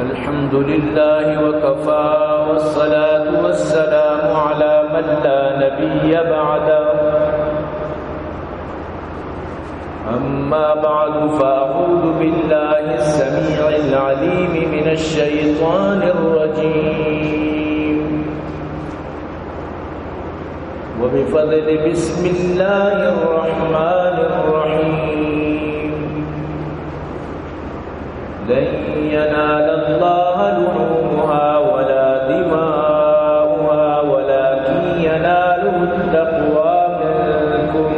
الحمد لله وكفى، والصلاة والسلام على من لا نبي بعده. أما بعد، فأعوذ بالله السميع العليم من الشيطان الرجيم. وبفضل بسم الله الرحمن الرحيم. لن ينال الله لحومها ولا دماؤها ولكن يناله التقوى منكم.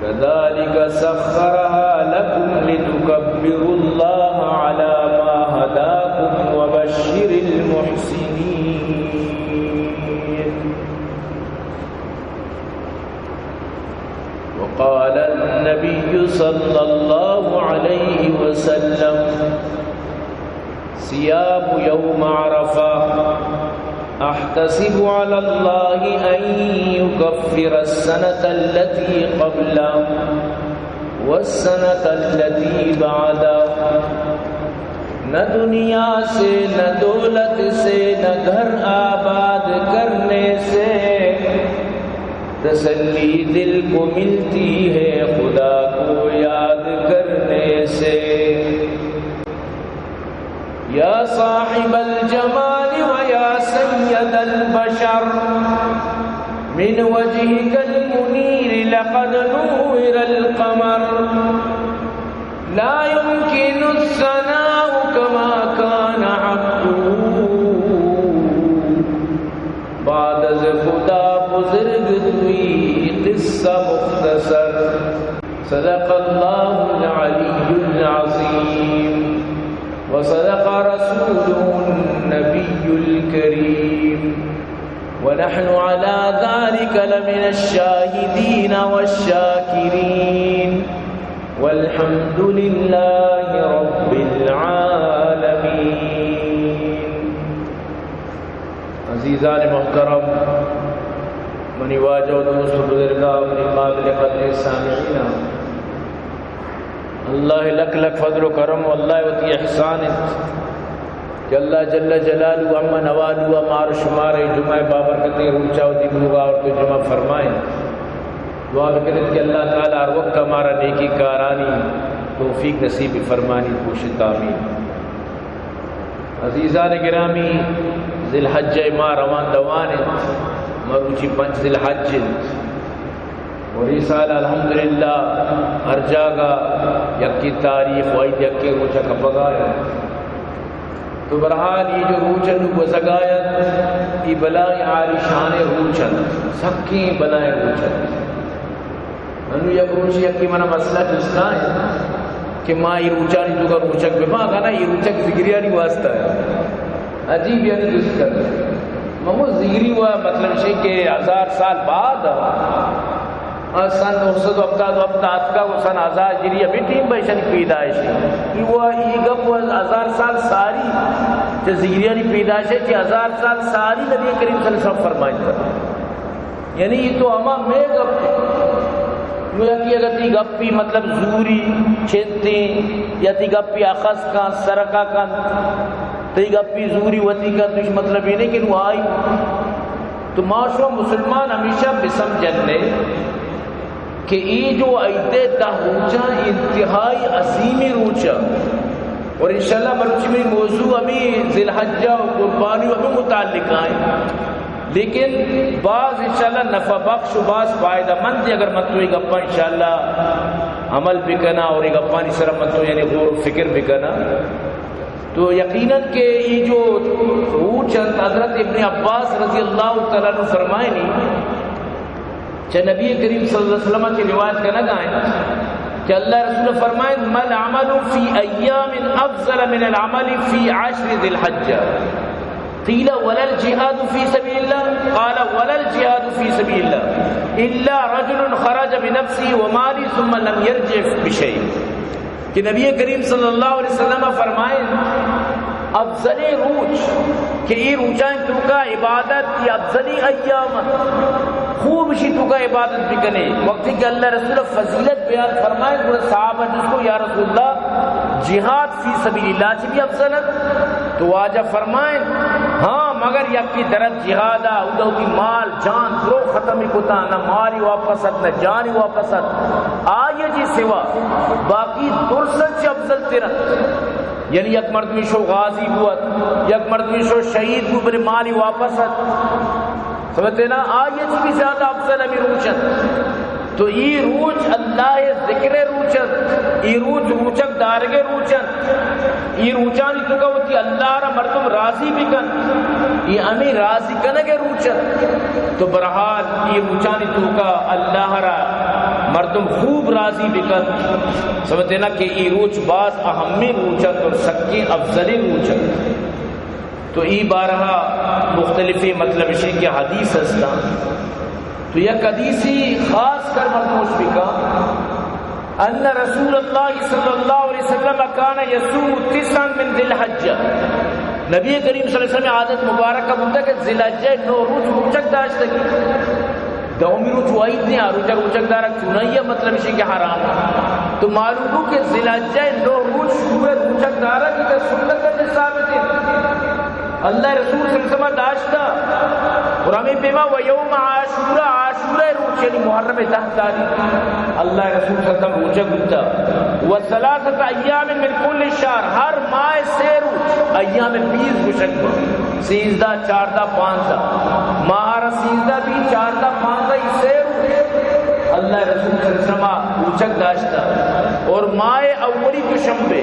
كذلك سخرها لكم لتكبروا الله على ما هداكم وبشر المحسنين. وقال النبي صلى الله عليه وسلم: صيام يوم عرفة أحتسب على الله أن يكفر السنة التي قبله والسنة التي بعده. نہ دنیا سے، نہ دولت سے، نہ گھر آباد کرنے سے تسلی دل کو ملتی ہے خدا کو یاد کرنے سے. يا صاحب الجمال ويا سيد البشر، من وجهك المنير لقد نور القمر، لا يمكن الثناء كما كان حقه. بعد از خدا بزرگ توئی، قصہ مختصر. صدق الله العلي العظيم وصدق رسوله النبي الكريم ونحن على ذلك لمن الشاهدين والشاكرين والحمد لله رب العالمين. عزیزان محترم، منی واجہ و دوست و بزرگاں، منی قابل قدریں سامعیناں، اللہ لک لک فضل و کرم و اللہ وتی احسان انت کہ اللہ جل جلالہ عم نوالہ مار و شمار جمعہ بابرکتیں روچا وتی بلوغا اور تو جمع فرمائیں. دعا بکنت کہ اللہ تعالی ہر وقت مارا نیکی کارانی توفیق نصیب فرمانی، پوشت آمین. عزیزان گرامی، ذی الحجہ ماہ روان دوان انت، مروچی پنچ ذی الحج انت. اور اے سال الحمدللہ ہر جاگہ یکیں تاریخ و عید یکیں روچ ء کپگا انت. تو بہرحال اے جو روچ انو گوزگا انت، اے بلائیں عالی شانیں روچ انت، سکیں بلائیں روچ انت. انو یک روچے یکے منا مسئلہ جستا انت کہ ما اے روچانی توکا روچگ بباں، اگاں نا اے روچگ ذگریانی واسطہ انت. عجیب یعنی جست کرتا. من گو ذگری و مطلب شے کہ ہزار سال بعد آ سن نو سد و ہفتاد و ہفت آتکا و سن ہزار ہجری ہمے ٹیم بہ ایشانی پیدائش. اے و اے گپ و ہزار سال ساری چہ ذگریانی پیدائش ہے، چہ ہزار سال ساری نبی کریم صلی اللہ علیہ وسلم فرمائیتا. یعنی اے تو ہما مئے گپ انت. نو یکے اگاں تئی گپی مطلب زوری چنتیں یا تئی گپی اخذ کن، سرکا کن، تئی گپی زوری وتی کن، تو ایش مطلب اے نہیں کہ نو آئی. تو ما شما مسلمان ہمیشہ بسمجھنے کہ اے جو عید دہ روچاں انتہائی عظیمی روچاں، اور انشاءاللہ مروچی منی موضوع ہمیں ذی الحجہ و قربانی و ہمیں متعلق آئیں، لیکن باز انشاءاللہ نفع بخش و باز فائدہ مند ایں. اگر من تو اے گپاں انشاءاللہ عمل بکناں اور اے گپانی سرا من تو یعنی غور و فکر بکناں، تو یقیناً کہ اے جو روچ انت، حضرت ابن عباس رضی اللہ تعالی عنہ فرمائنی، چہ نبی کریم صلی اللہ علیہ وسلم چہ روایت کنگا انت کہ اللہ رسول فرمائنت: ما العمل في أيام أفضل من العمل في عشر ذي الحجة؟ قيل: ولا الجهاد في سبيل الله؟ قال: ولا الجهاد في سبيل الله إلا رجل خرج بنفسه وماله ثم لم يرجع بشيء. کہ نبی کریم صلی اللہ علیہ وسلم فرمائیں، افضلیں روچ کہ اے روچانی توکا عبادت یا افضلیں ایام انت، خوب اشی توکا عبادت بکنے. وقتی کہ اللہ رسول فضیلت بیان فرمائیں، گڑا صحابہ جست کو: یا رسول اللہ، جہاد فی سبیل اللہ چی بھی افضل انت۔ تو واجہ فرمائیں، ہاں، مگر یکی درت جہاد ءَ، اودا وتی مال جان درو ختم کتا، نہ مالی واپس ات، نہ جانی واپس ات، آئی چی سوا باقی درست چی افضل تر انت۔ یعنی یک مردمی شو غازی بوت، یک مردمی شو شہید بو، بلے مالی واپس ات۔ سمجھتے نا؟ آئی چی بھی زیادہ افضل ہمیں روچ انت۔ تو ای روچ اللہ ذکر روچ انت، ای روچ روچک دارگ روچ انت، ای روچانی توکا وتی اللہ را مردم راضی بکن، ای ہمیں راضی کنگ روچ انت۔ تو برحال ای روچانی توکا اللہ را مردم خوب راضی بکن۔ سمجھتے نا کہ ای روچ باز اہمیں روچ انت اور سکیں افضلیں روچ انت۔ تو ای بارہا مختلفیں مطلب اشیں کہ حدیث ہستاں۔ تو یک حدیثی خاص کر مردم اش بکا، ان رسول اللہ صلی اللہ علیہ وسلم کان یصوم تسعا من ذی الحجہ۔ نبی کریم صلی اللہ علیہ وسلم عادت مبارکہ بوتا کہ ذی الحجہ نو روچ روچک داشتگی۔ دہمی روچ وعید نے، آ روچا روچک دارگ چونائی ہے، مطلب اسی کہ حرام ہے۔ تو معلوم ہو کہ ذی الحجہ نو روچ شروع روچک دارگ، ادھر سنت ہے، ثابت ہے۔ اللہ رسول صلی اللہ علیہ وسلم داشتا۔ اور ہمیں پیما و یوم عاشورہ، عاشورہ روچ یعنی محرم دہ تاریخ اللہ رسول صلی اللہ علیہ وسلم روچہ بوتا۔ و ثلاثۃ ایام من کل شہر، ہر ماہ سے روچ، ایام بیز گوشگ با۔ سیزدہ، چاردہ، پانزدہ۔ ماہ را سیزدہ بی، چاردہ، پانزدہ، ای سے روچ اللہ رسول صلی اللہ علیہ وسلم روچک داشتا۔ اور ماہ اولی دوشنبے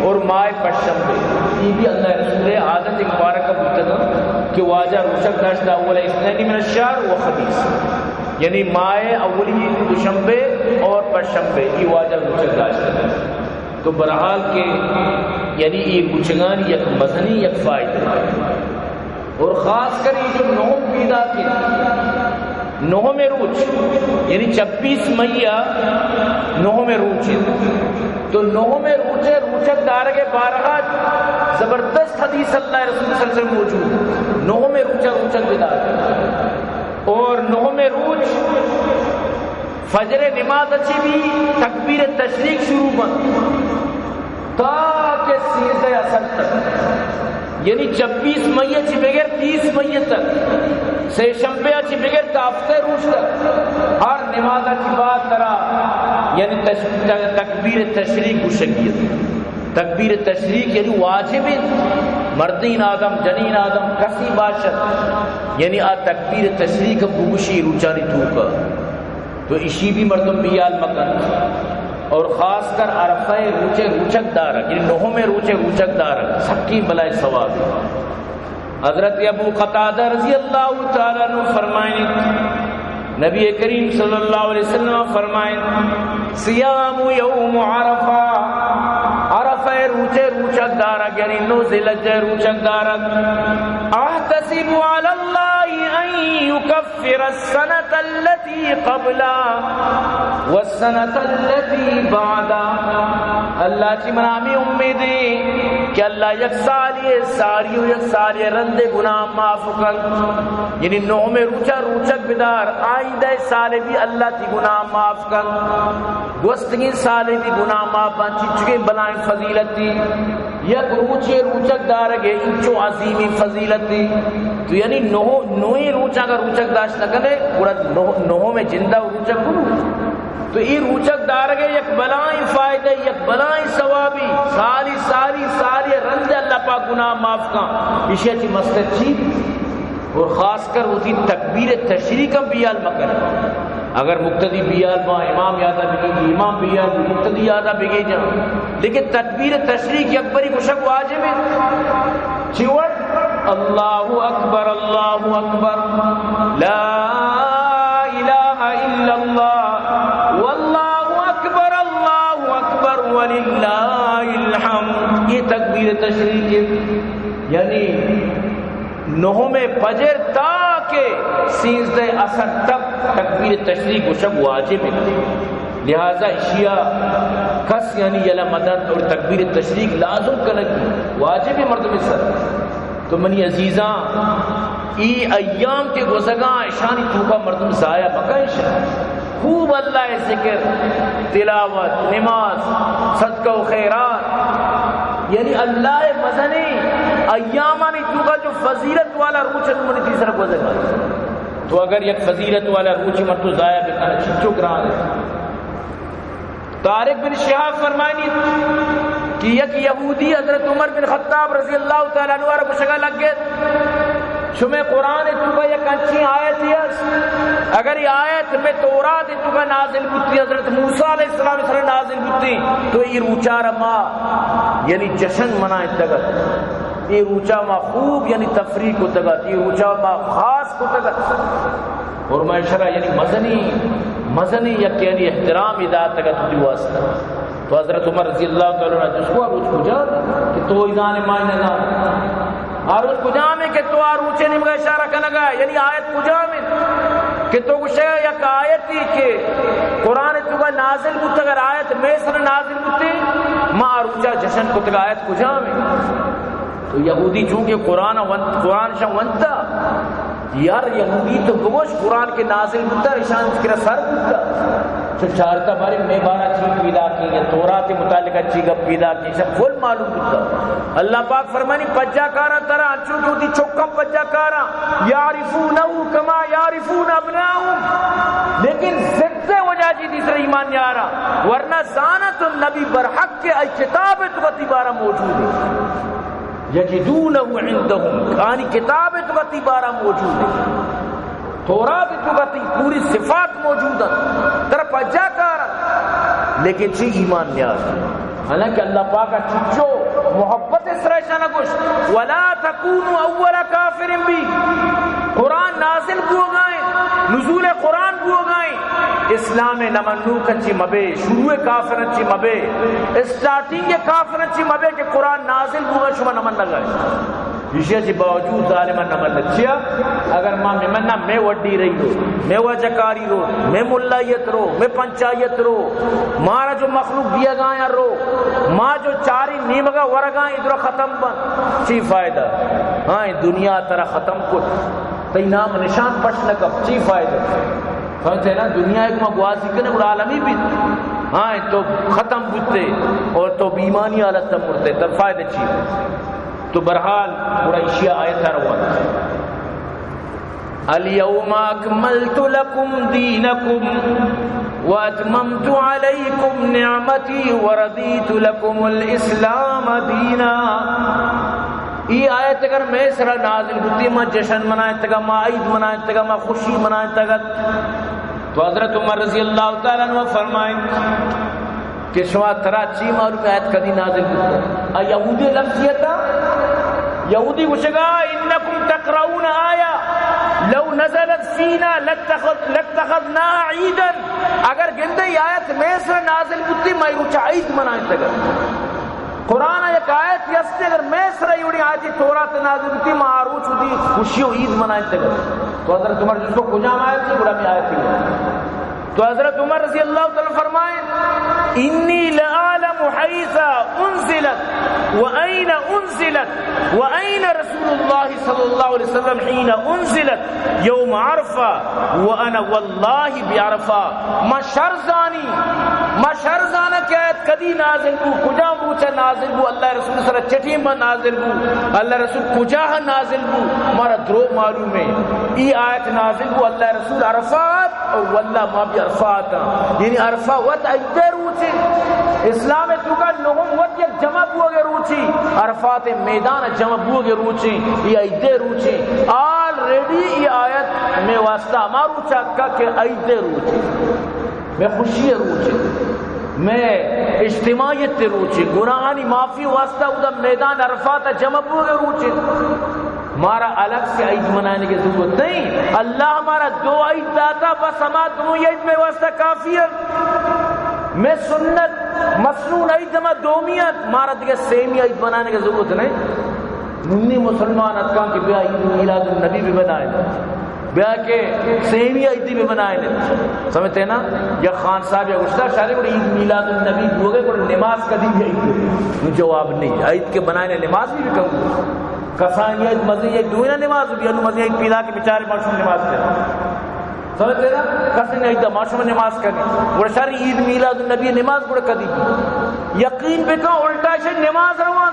اور ماہ پشنبے، ای بھی اللہ رسول عادت مبارکہ بوتگا کہ واجہ روچک داشتا اول اثنین من الشہر و خمیس، یعنی ماہ اولی دوشنبے اور پشنبے، ای واجہ روچک داشتا۔ تو برحال کہ یعنی ای روچگانی یک مزنی یک فائدہ۔ اور خاص کر ای جو نہم پیدا کے، نہم روچ، یعنی چبیس مئی آ نہم روچ ہے۔ تو نہم روچ ہے، روچک دارگ بارہا زبردست حدیث اللہ رسول صلی اللہ علیہ وسلم موجود۔ نہم روچ روچک بدار۔ اور نہم روچ فجر نماز چی بھی تکبیر تشریق شروع بنت تا کہ سیزدہ عصر تک، یعنی چبیس مئی چی بغیر تیس مئی تک، سے شنبے چی بغیر تا ہفتہ روچ تک، ہر نماز چی بعد ترا یعنی تش-، تکبیر تشریق گوشگی۔ تکبیر تشریق یعنی واجب ہے، مردین آدم، جنین آدم، کسی باشد، یعنی آ تکبیر تشریق بگوشی روچانی توکا۔ تو اشی بھی مردم بیال مکن۔ اور خاص کر عرفہ روچے روچک دارگ، یعنی نہمے روچے روچک دارگ، سکی بلائے ثواب۔ حضرت ابو قتادہ رضی اللہ تعالی عنہ فرمائنی، نبی کریم صلی اللہ علیہ وسلم فرمائن، صیام یوم عرفہ، عرفہ روچے روچک دارگ، یعنی نو ذی الحجہ روچک دارگ، احتسب علی اللہ ان یکفر السنة التي قبلها والسنة التي بعدها۔ اللہ چی منا ہمیں امید ہے کہ اللہ یک سالی ساری و یک سالی رند گناہ معاف کن۔ یعنی نومے روچا روچک بدار، آئندہ سال بھی اللہ تی گناہ معاف کن۔ گوستگیں سال بھی گناہ معاف بن، چچکیں بلائیں فضیلتی۔ یک روچے روچک دارگ ہے، انچو عظیمی فضیلتی۔ تو یعنی نو، نویں روچاں کا روچک داشت نہ کنے، گڑا نو، نومے جندہ روچک کرو۔ تو ای روچک دارگ ہے یک بلائیں فائدہ، یک بلائیں ثوابی۔ سالی، سالی، سالی رند اللہ پاک گناہ معاف کن۔ اشیا چی مستر چی؟ اور خاص کر وتی تکبیر تشریق ہم بیال مکن۔ اگر مقتدی بیال با، امام یادا بگی جی، امام بیال بی، مقتدی یادا بگی جا۔ لیکن تکبیر تشریق یک بری گوشگ واجب ہے۔ چی وڑ؟ اللہ اکبر، اللہ اکبر، لا الہ الا اللہ، واللہ اکبر، اللہ اکبر، وللہ الحمد۔ یہ تکبیر تشریق ہے۔ یعنی نہمے فجر تا کہ سیزدہ عصر تک تکبیر تشریق گوشگ واجب ہے۔ لہذا اشیا کس یعنی یلہ مدن اور تکبیر تشریق لازم کنگ واجب ہے مردم سر۔ تو منی عزیزاں، ای ایام کے گوزگاں اشانی توکا مردم ضائع مکن شاہ۔ خوب اللہ ءِ ذکر، تلاوت، نماز، صدقہ و خیرات، یعنی اللہ ءِ مزنیں ایامانی توکا جو فضیلت والا روچ ات، منی تئی سرا گوزگ ات۔ تو اگر یک فضیلت والا روچے مردم ضائع بکن، چنچو گران ات۔ طارق بن شہاب فرمائنی کہ یک یہودی حضرت عمر بن خطاب رضی اللہ تعالی عنہ ءَ را گوشگا لگت، شمے قرآن ءِ توکا یک انچیں آیتے است، اگر اے آیت مئے تورات ءِ توکا نازل بوتی، حضرت موسی علیہ السلام ءِ سرا نازل بوتی، تو اے روچا را ما، یعنی، جشن منائینتگ ات۔ اے روچا ما خوب، یعنی، تفریح کتگ ات، اے روچا ما خاص کتگ ات۔ اور ما اشرا، یعنی، مزنیں، مزنیں یک، یعنی، احترام داتگ ات وتی واسطہ۔ تو حضرت عمر رضی اللہ تعالی عنہ جست کو، آ روچ کجا کہ تو اے زانے ما نہ زانے؟ آ روچ کجام ات کہ تو آ روچے نیمگا اشارہ کنگا، یعنی آیت کجام ات کہ تو گوشے یک آیتی کہ قرآن ءِ توکا نازل بوت، اگر آیت مئے سرا نازل بوتی، ما آ روچا جشن کتگ، آیت کجام ات؟ تو یہودی چونکہ قرآن ونت، قرآن شان ونتا، یار یہودی تو بگوش قرآن کہ نازل بوتا، اشان کرا سر بوتا۔ چو چارتا بارے مئے بارا چی پیدا کی، یا تورات متعلقہ چی گپ پیدا کی، سب فل معلوم بوتا۔ اللہ پاک فرمانی، پجا کاراں ترا انچو کہ وتی چکاں پجا کاراں، یعرفونہ کما یعرفون ابناءہم، لیکن ضد ءِ وجہ چی تئی سرا ایمان نیارا، ورنہ زانت نبی برحق کہ آئی کتاب ءِ توکا تئی بارا موجود ات۔ یجدونہ عندہم، آنی کتاب ءِ توکا تئی بارا موجود ات۔ تورات ءِ توکا تئی پوری صفات موجود ات۔ ترا پجا کار ات۔ لیکن چی ایمان نیار۔ حالانکہ اللہ پاک ءَ چچو محبت ءِ سرا اشانا گوشت، ولا تکونوا اول کافر بہ۔ قرآن نازل بوگا ایں، نزول قرآن بوگا ایں۔ اسلام ءِ نمنوکاں چی مبے، شروع کافراں چی مبے، اسٹارٹنگ کافراں چی مبے کہ قرآن نازل بوگا شما نمنگا ایں۔ ایشی چی باوجود ظالمان نمنت۔ چیا؟ اگر ما ممنا مئے وڈی رہی رو، مئے واجہ کاری رو، مئے ملائیت رو، مئے پنچائیت رو، مارا جو مخلوق دیگا ایں رو، ما جو چاری نیمگا ورگا ایں، ادرا ختم بنت، چی فائدہ؟ ہاں، دنیا ترا ختم کت، تئی نام نشان پش نہ کپ، چی فائدہ؟ سمجھتے نا؟ دنیا ءَ کہ ما گوازی کنے، گڑا عالمی بیت۔ ہاں، تو ختم بوتے اور تو بے ایمانی حالت ءَ مرتے، تر فائدہ چی؟ تو بہرحال، گڑا ایشی ءَ آیت ءَ روان۔ الیوم اکملت لکم دینکم واتممت علیکم نعمتی ورضیت لکم الاسلام دینا۔ ای آیت اگر مئے سرا نازل بوتی، ما جشن منائینتگا، ما عید منائینتگا، ما خوشی منائینتگا۔ تو حضرت عمر رضی اللہ تعالی عنہ فرمائیں کہ شما ترا چی معلوم آیت کدی نازل بوتا؟ آ یہودی لفظیتا، یہودی گوشگا، انکم تقرؤون آیہ لو نزلت فینا لاتخذ-، لاتخذناها عیدا۔ اگر گندے آیت مئے سرا نازل بوتی، ما روچا عید منائینتگا۔ قرآن ءَ یک آیت ہستے، اگر مئے سرا اے وڑیں آیتے تورات نازل بوتی، ما آ روچ وتی خوشی و عید منائینتگ۔ تو حضرت عمر جست کو، کجام آیت؟ گڑا ہمے آیت۔ تو حضرت عمر رضی اللہ تعالی عنہ فرمائیں، انی لأعلم حیث انزلت و این انزلت و این رسول اللہ صلی اللہ علیہ وسلم حین انزلت۔ یوم عرفہ و انا واللہ بعرفہ۔ ما شر زانی، ما شر زانا کہ آیت کدی نازل بو، کجام روچا نازل بو، اللہ رسول سرا چٹیں ما نازل بو، اللہ رسول کجا نازل بو، مارا درو معلوم ہے۔ ای آیت نازل بو، اللہ رسول عرفات، او واللہ ما بھی عرفات ہاں۔ یعنی عرفہ وت عید روچے، اسلام توکا نہم وت یک جمع بوگے روچی، عرفات میدان جمع بوگے روچی، ای عید روچی۔ آلریڈی ای آیت مئے واسطہ ہما روچ اتکا کہ عید روچی، مئے خوشی روچی، مئے اجتماعیت روچی، گناہانی معافی واسطہ اودا میدان عرفات جمع بوگے روچی۔ مارا الگ سے عید منانے کی ضرورت نہیں۔ اللہ مارا دو عید داتا، بس ہما دو عید مئے واسطہ کافی ہے۔ مئے سنت مسنون عید ہما دومی ات، مارا دگہ سیمی عید منانے کی ضرورت نہیں۔ نونی مسلمان اتکاں کہ بیا عید میلاد النبی بھی بنائیں، بیا کہ سیمی عید بھی بنائیں۔ سمجھتے ہیں نا؟ یا خان صاحب یا گشتا شاید گڑا عید میلاد النبی بوگے، گڑا نماز کدی بھی عید ہے؟ جواب نہیں۔ عید کے بنائیں نماز بھی کم۔ کسانی عید مزے یک دوینا نماز بھی، انو مزے یک پیدا کہ بیچارے ماشوم نماز کرے۔ سمجھتے نا؟ کس نے عید ما شما نماز کنی۔ گڑا شر عید میلاد النبی نماز گڑا کدی؟ یقین بکن الٹا شر نماز روان۔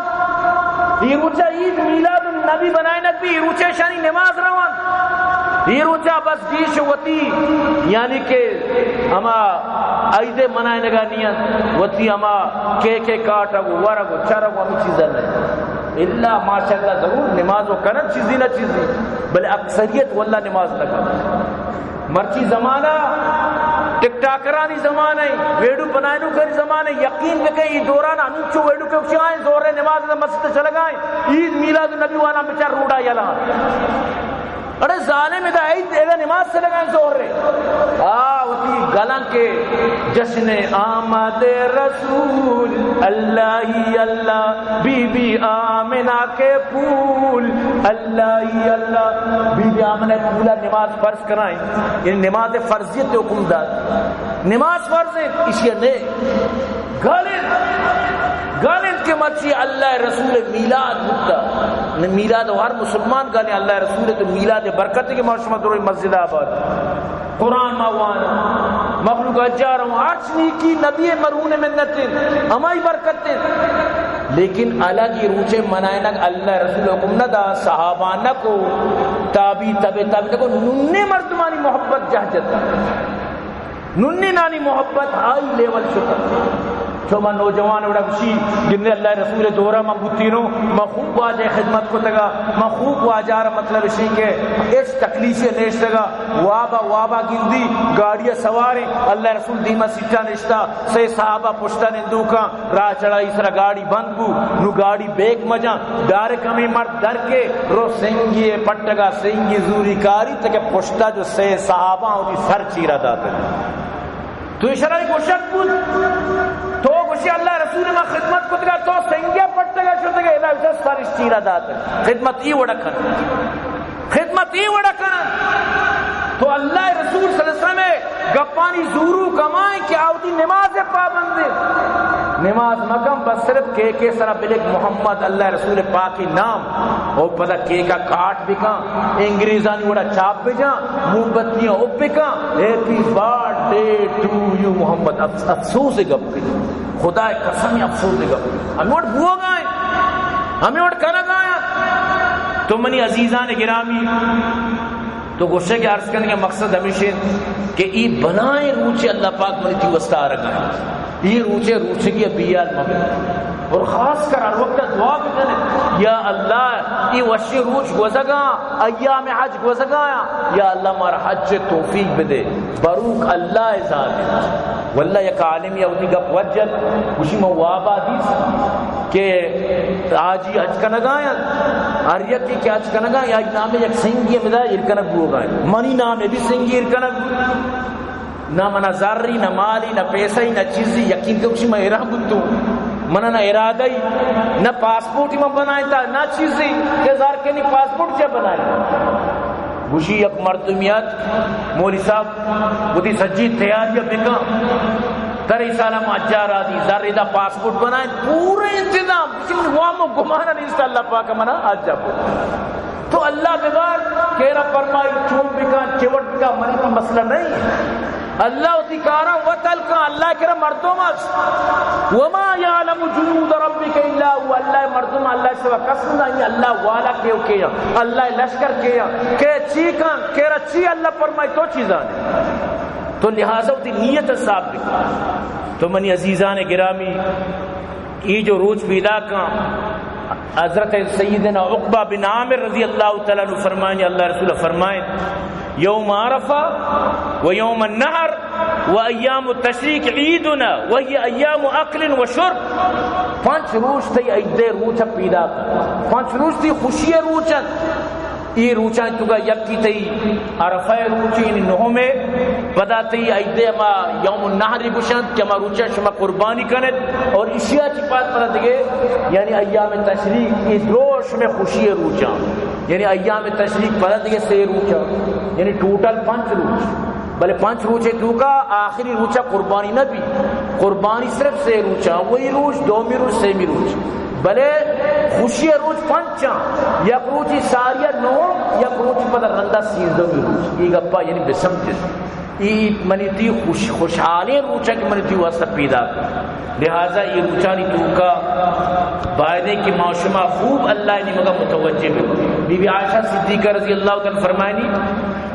یہ روچا عید میلاد النبی بنائے نبی، یہ روچا شانی نماز روان۔ یہ روچا بس گیش وتی، یعنی کہ ہما عید منائے نگا نیت، وتی ہما کیک کاٹ اگو، ور اگو، چر اگو، ہمیں چیزیں نہیں۔ الا ماشاءاللہ ضرور نماز و کنن چیزی نہ چیزی، بلے اکثریت واللہ نماز نہ کنن۔ مرچی زمانہ ٹک ٹاکرانی زمانہ ہے، ویڈیو بنائنوکانی زمانہ ہے۔ یقین بکن ای دوران انچو ویڈیو کہ چاہیں زور نماز مسجد چلگائیں، عید میلاد نبی والا بچار روڈا یلا۔ اڑے ظالم، ادا عید، ادا نماز سے لگائیں ظہر رے۔ آ، وتی گلاں کے جشن آمد رسول، اللہ ہی اللہ، بی بی آمنہ کے پھول، اللہ ہی اللہ۔ بی بی آمنہ پھولا نماز فرض کرائیں، یعنی نماز فرضیت حکم داد۔ نماز فرض ہے، اسی نے گل انت، گل انت کہ مرچی اللہ رسول میلاد بوتا۔ میلاد و ہر مسلمان گل انت اللہ رسول تو میلاد برکت کہ ما شما دروی مسجد آباد۔ قرآن ما وان، مخلوق ہزار ہوں، ہرچ نیکی نبی مرہون منت انت، ہمائی برکت انت۔ لیکن الگ یہ روچے منائنگ اللہ رسول حکم نہ دا، صحابہ نہ کو، تابی تبع تابع نہ کو، ننے مردمانی محبت جہ جتا۔ ننی نانی محبت ہائی لیول شتا۔ چو من نوجوان وڑا گوشی، گندے اللہ رسول دورہ من بوتینو، من خوب واجہ خدمت کتگا، من خوب واجہ را مطلب اشی کہ اس تکلیفی نیشتگا، وابا، وابا گندی، گاڑی سواریں، اللہ رسول دیما سیٹا نشتا، سے صحابہ پشتا نندوکاں، راہ چڑھائی سرا گاڑی بند بو، نو گاڑی بیک مجاں، ڈائریکٹ ہمیں مرد در کے رو سنگی پٹگا، سنگی زوری کاری تک پشتا جو سے صحابہ ہوتی سر چیرا داتے۔ تو اشارہ گوشک بود، تو گوشی اللہ رسول ما خدمت کتگا، تو سنگی پٹگا شتگا، ادا اسے سر چیرا داتے۔ خدمت ای وڑا کن۔ خدمت ای وڑا کنن۔ تو اللہ رسول صلی اللہ علیہ وسلم گپانی زورو کمائیں کہ آوتی نماز پابندے۔ نماز مکن، بس صرف کیکے سرا بلک محمد اللہ رسول پاکی نام۔ او پدا کیکا کاٹ بکن، انگریزانی وڑا چاپ بجان، موم بتیاں اب بکن، Happy birthday to you محمد۔ افس-، افسوس گپ۔ خدا قسم افسوس گپ۔ ہمیں وڑ بوگائیں، ہمیں وڑ کنگائیں۔ تو منی عزیزان گرامی، تو گوشے کہ عرض کرنے کا مقصد ہمیش انت کہ ای بلائیں روچے اللہ پاک منی تئی واسطہ آرگا انت۔ ای روچے روچگی بیال مبے۔ اور خاص کر ہر وقت دعا بکنے، یا اللہ، ای وشی روچ گوزگا، ایام حج گوزگا، یا اللہ مار حج توفیق بدے۔ بروک اللہ ذات انت۔ واللہ یک عالمی اوتی گپ وجل، گوشی من وابا دیست کہ حاجی حج کنگا انت، ہر یکی کہ حج کنگا، یا نام یک سنگی مدا ایر کنگ بوگا انت۔ منی نام بھی سنگی ایر کنگ۔ نہ منا زری، نہ مالی، نہ پیسہ، نہ چیزی۔ یقین کہ گوشی من ایران بوتوں۔ منا نہ ارادہ ای، نہ پاسپورٹ من بنائیں تا، نہ چیزی۔ کہ زار کنی پاسپورٹ چے بنائیں؟ گوشی یک مردمی ات، مولوی صاحب، وتی سجی تیاری بکن۔ ترے سال ہم حجا را دی، زر ادا پاسپورٹ بنائیں، پورے انتظام۔ گوشی من وام و گمان نیست، اللہ پاک منا حجا بو۔ تو اللہ ببار، کیرا فرمائی، چون بکن، چوٹ بکن، منی تو مسئلہ نہیں۔ اللہ وتی کارا وت حل کن، اللہ کرا مردم است۔ وما یعلم جنود ربک الا هو، اللہ مردم، اللہ سوا کس نہیں، اللہ والا کیو کیا، اللہ لشکر کیا، کہ چی کن، کیرا چی اللہ فرمائی تو چیزاں۔ تو لہذا وتی نیت صاف بکن۔ تو منی عزیزان گرامی، ای جو روچ پیدا کن، حضرت سیدنا عقبہ بن عامر رضی اللہ تعالی عنہ فرمائیں، اللہ رسول فرمائیں، یوم عرفہ و یوم النحر و ایام التشریق عیدنا و هی ایام اکل و شرب۔ پنچ روچ تئی عید روچ پیدا کن، پنچ روچ تئی خوشی روچ۔ اے روچاں توکا یکی تئی عرفہ روچ، یعنی نہمے، پدا تئی عید ہما یوم النحر گوشنت کہ ہما روچا شما قربانی کنت، اور اشیا چی پاد پدا دگے، یعنی ایام تشریق، اے درو شمے خوشی روچاں، یعنی ایام تشریق پدا دگے سے روچاں، یعنی ٹوٹل پنچ روچ۔ بلے پنچ روچے توکا آخری روچا قربانی نہ بی، قربانی صرف سے روچاں، اولی روچ، دومی روچ، سیمی روچ۔ بلے خوشی ءِ روچ پنچاں، یک روچی ساری ءَ نہم، یک روچی پدا رندا سیزدہمی روچ۔ اے گپا یعنی بسمجھ۔ اے منی تئی خوش-، خوشحالیں روچاں کہ منی تئی واسطہ پیدا۔ لہذا اے روچانی توکا بایدیں کہ ما شما خوب اللہ ءِ نیمگا متوجہ بیں۔ بی بی عائشہ صدیقہ رضی اللہ تعالی عنہا فرمائنی،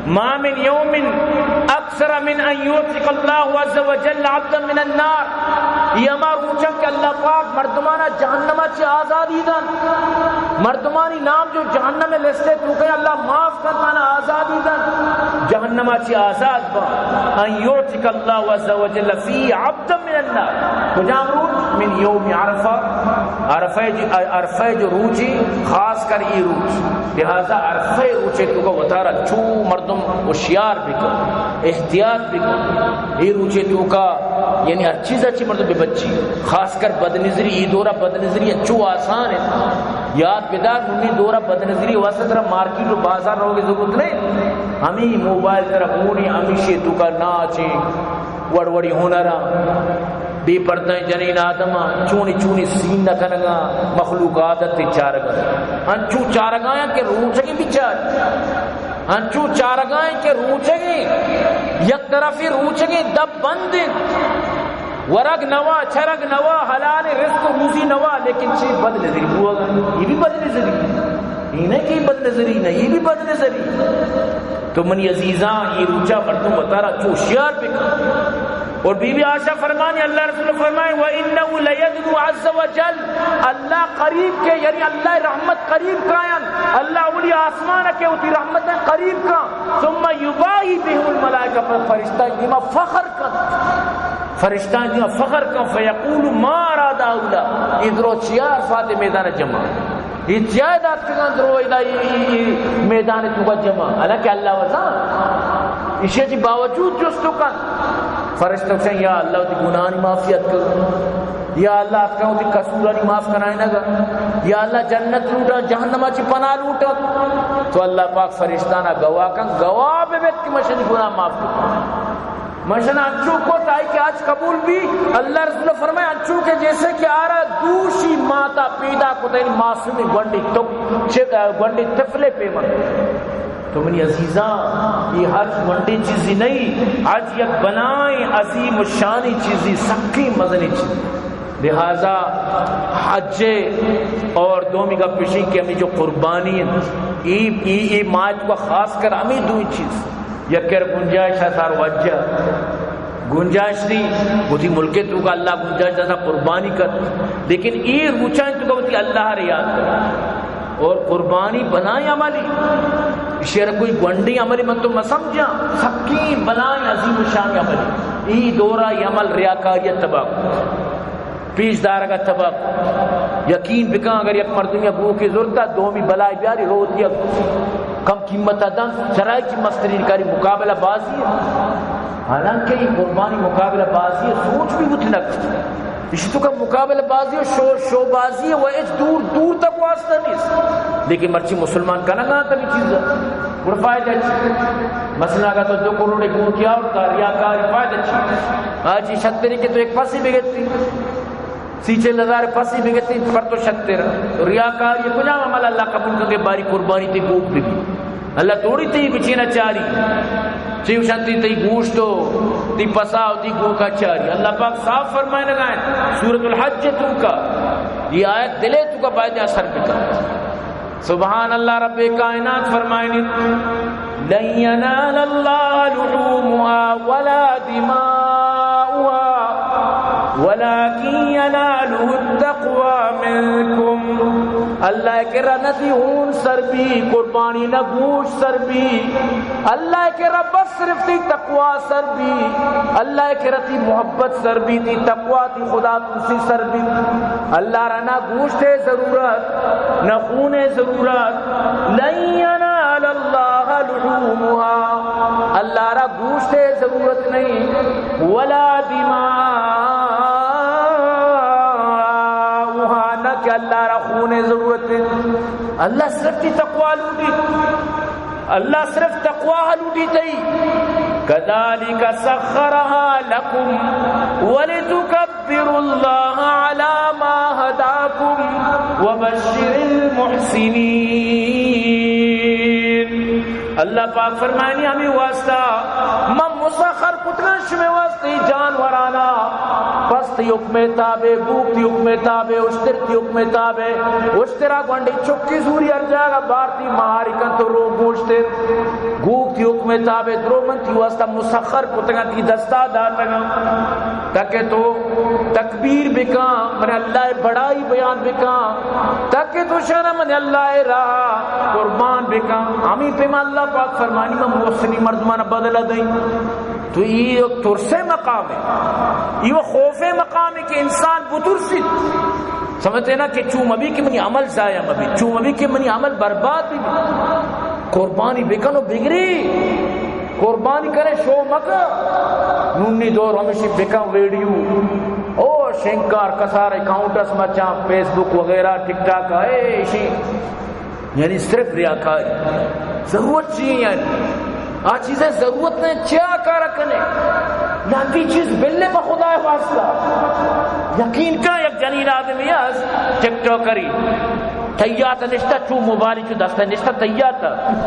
ما من یوم اکثر من ان یعتق اللہ عز وجل عبدا من النار۔ اے ہما روچاں کہ اللہ پاک مردمانا جہنما چہ آزادی دنت۔ مردمانی نام جو جہنم ءِ لسٹ ءِ توکا، اللہ معاف کنت، آنا آزادی دنت۔ جہنما چہ آزاد بنت۔ ان یعتق اللہ عز وجل فی عبدا من النار۔ کجام روچ؟ من یوم عرفہ۔ عرفہ جو، عرفہ جو روچی، خاص کر اے روچ۔ لہذا عرفہ روچے توکا وتارا چو مردم ہوشیار بکن، احتیاط بکن۔ اے روچے توکا یعنی ہر چیز ءَ چہ مردم ببچی۔ خاص کر بدنظری، اے دورا بدنظری انچو آسان ہے۔ یاد بدار، نونی دورا بدنظری واسطہ ترا مارکیٹ و بازار روگے ضرورت نہیں۔ ہمیں موبائل ترا گونی، ہمیشے توکا ناچیں، وڑ وڑی ہنراں، بے پردہ جنین آدماں چونی چونی سین نہ کنگا، مخلوق عادت چارگا۔ انچو چارگایاں کہ روچگیں بچار، انچو چارگایاں کہ روچگیں، یک طرفی روچگیں دپ بند انت۔ ورگ نوا، چرگ نوا، حلال رزق و روزی نوا، لیکن چی بد نظری بوگا۔ یہ بھی بد نظری۔ یہ نہیں کہ بد نظری نہ، یہ بھی بد نظری۔ تو منی عزیزاں، یہ روچا مردم وتارا چو ہوشیار بکن۔ اور بی بی عائشہ فرمانی، اللہ رسول فرمائے، وَإِنَّهُ لَيَدْنُو عَزَّ وَجَلَّ، اللہ قریب کے، یعنی اللہ رحمت قریب کایاں، اللہ اولی آسمان کے ہوتی رحمت قریب کا، ثم یباہی بهم الملائکہ، پر فرشتہ دیما فخر کن، فرشتہ دیما فخر کن، فیقول ما اراد هؤلاء، اے درو چیار فات میدان جمع، اے چیا دات کن درو ادا اے، اے، اے میدان تو جمع، حالانکہ اللہ وزان، ایشی چی باوجود جستو کن، فرشتہ گوشن، یا اللہ، وتی گناہانی معافیت کن۔ یا اللہ، اتکاں وتی قصورانی معاف کنائینگ ءَ۔ یا اللہ، جنت لوٹاں، جہنم ءَ چہ پناہ لوٹاں۔ تو اللہ پاک فرشتانا گواہ کن، گواہ بہ بیت کہ من شانی گناہ معاف کن۔ من شنا انچو کت، آئی کہ حج قبول بی، اللہ رسول فرمائے، انچو کہ جیسے کہ آرا دوشی ماتا پیدا کتا، یعنی معصومی گونڈی تو-، چ-، گونڈی طفلے پیمن۔ تو منی عزیزاں، یہ حج گونڈیں چیزی نہیں، حج یک بلائیں عظیم و شانی چیزی، سکیں مزنیں چیزی۔ لہذا حج اور دومی گپ اشی کہ ہمیں جو قربانی ہیں، ای، ای، ای ماہت کو خاص کر ہمیں دوئی چیز، یک کر گنجائش ہے سار وجہ، گنجائش نہیں، وتی ملک توکا اللہ گنجائش داتا قربانی کت، لیکن اے روچاں توکا وتی اللہ ءَ یاد کت۔ اور قربانی بلائیں عملی، شر کوئی گونڈیں عملی من تو مسمجھاں، سکیں بلائیں عظیم الشان عملی۔ ای دورا یہ عمل ریاکاری تباہ کت۔ پیش دارگا تباہ کت۔ یقین بکن، اگر یک مردمی گوکے زرتا، دومی بلائی بیاری، روت یک کم قیمت دن، چرائی چی مسترین کاری مقابلہ بازی ہے۔ حالانکہ یہ قربانی مقابلہ بازی ہے، سوچ بھی بوت نہ کت۔ اشی توکا مقابلہ بازی و شو، شو بازی و اچ دور، دور تک واسطہ نیست۔ لیکن مرچی مسلمان کنگا تمی چیز ہے۔ گڑا فائدہ چی؟ مثلاً اگر تو دو کروڑ گوکے آورتا، ریاکاری، فائدہ چی؟ آج یہ شتری کہ تو ایک پسی بگتی، سی چل ہزار پسی بگتی، پر تو شتر۔ ریاکاری کجام عمل اللہ قبول کن کہ باری قربانی تی گوک بگی؟ اللہ توڑی تی بچینا چاری۔ چی وشان تی، تی گوشت و تی پسا و تی گوکا چاری۔ اللہ پاک صاف فرمائے لگائیں سورۃ الحج توکا۔ یہ آیت دلے توکا باید اثر بکن۔ سبحان اللہ، رب کائنات فرمائنی، لن ينال الله لحومها ولا دماؤها ولكن يناله التقوى منكم۔ اللہ کرا نہ تی ہون سر بی، قربانی نہ گوشت سر بی۔ اللہ کرا بس صرف تی تقوی سر بی۔ اللہ کرا تی محبت سر بی، تی تقوی، تی خدا ترسی سر بی۔ اللہ را نہ گوشت ضرورت، نہ خون ضرورت۔ لن ينال الله لحومها، اللہ را گوشت ضرورت نہیں، ولا دماؤها، نہ کہ اللہ را خون ضرورت ہے۔ اللہ صرف تی تقوی لوٹی، اللہ صرف تقوی لوٹی تئی۔ كذلك سخرها لكم ولتكبروا الله على ما هداكم وبشر المحسنين. اللہ پاک فرمانی، ہمیں واسطہ من مسخر کتگاں شمے واسطے جانورانا، پس تئی حکم تابع، بوک تئی حکم تابع، اشتر تئی حکم تابع، اشترا گونڈے چکی زوری ہر جاگہ بارتی مہاری کن تو رو گوشتر، گوک تئی حکم تابع درو من تئی واسطہ مسخر کتگاں، تئی دستا داتگاں، تاکہ تو تکبیر بکاں، من اللہ بڑائی بیان بکاں، تاکہ تو شانا من اللہ راہ قربان بکاں. ہمیں پہ من اللہ پاک فرمانی، من محسنی مردمان بدلہ دیں. تو یہ ایک ترسے مقام ہے، یہ وہ خوفے مقام ہے کہ انسان بترسیت. سمجھتے نا کہ چو مبی کہ منی عمل ضائع مبی، چو مبی کہ منی عمل برباد بی. قربانی بکن و بگری، قربانی کرے، شو مکن. نونی دور ہمیشی بکن ویڈیو، او شنکار کسار اکاؤنٹ اس مچاں، فیس بک وغیرہ، ٹک ٹاک، اے اشی یعنی صرف ریاکاری. ضرورت چی ہے یعنی؟ آ چیزیں ضرورت نے چیا کار کنے؟ لہتی چیز بلے پہ خدا واسطہ. یقین کا یک جنین آدمی اس ٹک ٹاکری تیات نشتہ، چو موبائل چو دست نشتہ تیات.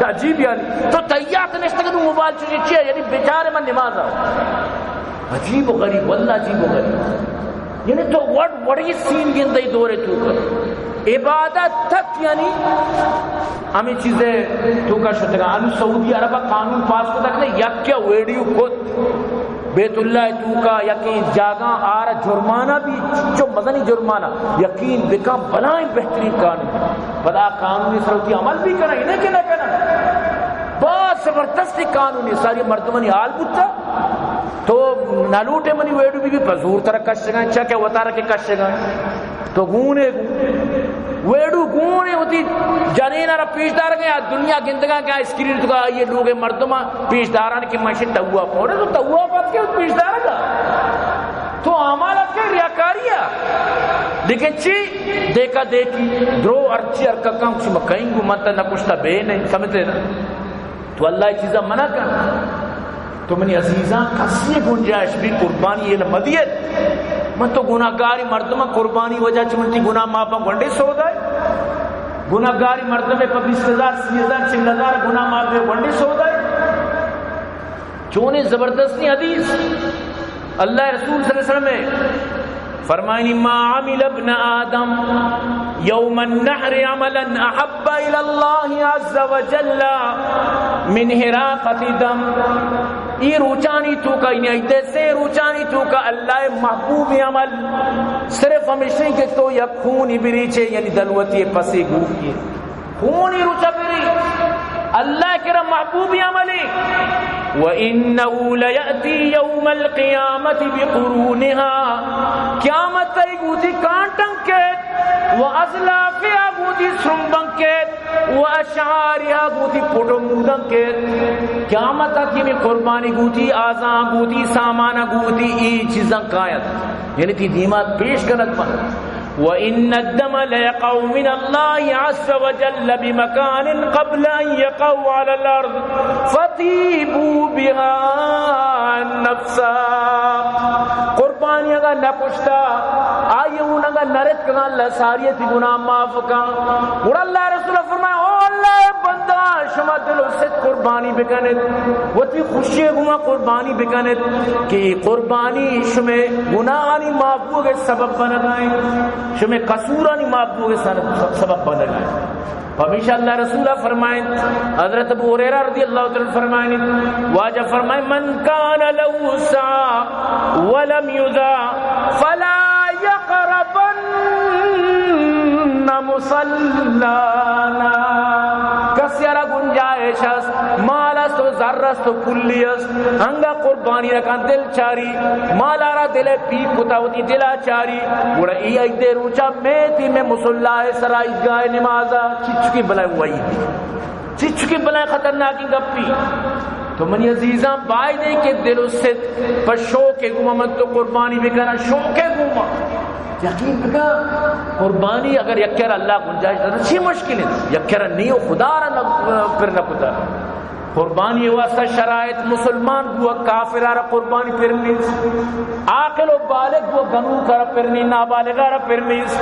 عجیب یعنی، تو تیات نشتہ کہ تو موبائل چو چی ہے یعنی؟ بیچارے من نماز آؤ. عجیب و غریب، واللہ عجیب و غریب. یعنی تو وڑ وڑی سین گندئی دورے تو کر. عبادت تک یعنی ہمیں چیزیں تو کا شتگا. انو سعودی عرب قانون پاس کو تک نے یک کیا ویڈیو کت بیت اللہ تو کا یقین جاگا آر جرمانہ بھی، چو مزنی جرمانہ، یقین بکا بلائیں بہترین قانون. پدا قانون سروتی عمل بھی کرنا، انہیں کہ نہ کرنا. بہت زبردست قانون ہے، ساری مردمانی حال بوتا. تو نہ لوٹے منی ویڈیو بی، بی پہ زور ترا کشگاں، چا کہ وتارا کہ کشگاں. تو گونے گو. ویڈیو گونے ہوتی جنین را پیش دار گیا، دنیا گندگا گیا اسکرین تو کا، یہ لوگ مردم پیش داران کہ ماشی توا پورے تو توا پت کے پیش دار گا. تو اعمال ات کے ریاکاری ہے. لیکن چی؟ دیکھا دیکھی، درو ارچی ارککاں کچھ مکائیں گو من تا نہ کچھ تا بے نہیں، سمجھتے نا؟ تو اللہ ای چیزا منع کن. تو منی عزیزاں، کسی گنجائش بھی قربانی یہ مدیت. من تو گناہگاری مردم قربانی وجہ چ من تی گناہ معاف گنڈے سودا ہے. گناہگاری مردم پہ بیس ہزار، سی ہزار، چل ہزار گناہ معاف گنڈے سودا ہے. چونیں زبردستیں حدیث. اللہ رسول صلی اللہ علیہ وسلم فرمائنی، ما عمل ابن آدم یوم النحر عملا احب الی اللہ عز وجل من حراقۃ دم. ای روچانی تو کا، یعنی ایدے سے روچانی تو کا اللہ محبوب عمل صرف ہمیشہ کہ تو یک خونی بریچے، یعنی دلوتی پسی گوکی. خونی روچا بری، اللہ کرا محبوبی عملی. وَإِنَّهُ لَيَأْتِي يَوْمَ الْقِيَامَةِ بِقُرُونِهَا. قیامت ای گوتی کانٹن کیت، وَأَزْلَافِهَا گوتی سرمبن کیت، وَأَشْعَارِهَا گوتی پٹو مودن کیت. قیامت ای قربانی گوتی، آزان گوتی، سامان گوتی، ای چیزاں کایت، یعنی تی دیما پیش کنت من. وَإِنَّ الدَّمَ لَيَقَعُ مِنَ اللَّهِ عَزَّ وَجَلَّ بِمَكَانٍ قَبْلَ أَنْ يَقَعَ عَلَى الْأَرْضِ فَطِيبُوا بِهَا نَفْسًا. قربانی اگا نہ کشتا، آئی اون اگا نہ رت کنا، اللہ ساری تی گناہ معاف کن. گڑا اللہ رسول فرمائے، او اللہ بندہ، شما دل و ست قربانی بکنت، وتی خوشی گما قربانی بکنت کہ قربانی شمے گناہانی معاف بوگ سبب بنگائیں، شمے قصورانی معاف بوگ سن-، سبب بنگائیں. پمیشا اللہ رسول فرمائیں، حضرت ابو ہریرہ رضی اللہ تعالی عنہ فرمائیں، واجہ فرمائیں، من کان له سعی ولم یذع فلا یقربن مصلانا. کسی را گنجائش است، مال است و زر است و پلی است، انگا قربانی رکن دل چاری، مالا را دل پیپ کتا وتی دلا چاری، گڑا ای عید روچا میتی میں مصلا سرا عیدگاہ نمازا چچکی بلائیں وعید، چچکی بلائیں خطرناکیں گپی. تو منی عزیزاں، بایدیں کہ دل و ست پہ شوق گوما من تو قربانی بکناں، شوق گوما. یقین بکن، قربانی اگر یک کر اللہ گنجائش داتا، چی مشکل ہے؟ یک کر نہیں ہو، خدا را نہ، پر نہ کتا. قربانی واسطہ شرائط: مسلمان بوگ، کافر ءَ را قربانی پر نیست، عاقل و بالغ بوگ، گنوک ءَ را پر نیست، نابالغ ءَ را پر نیست،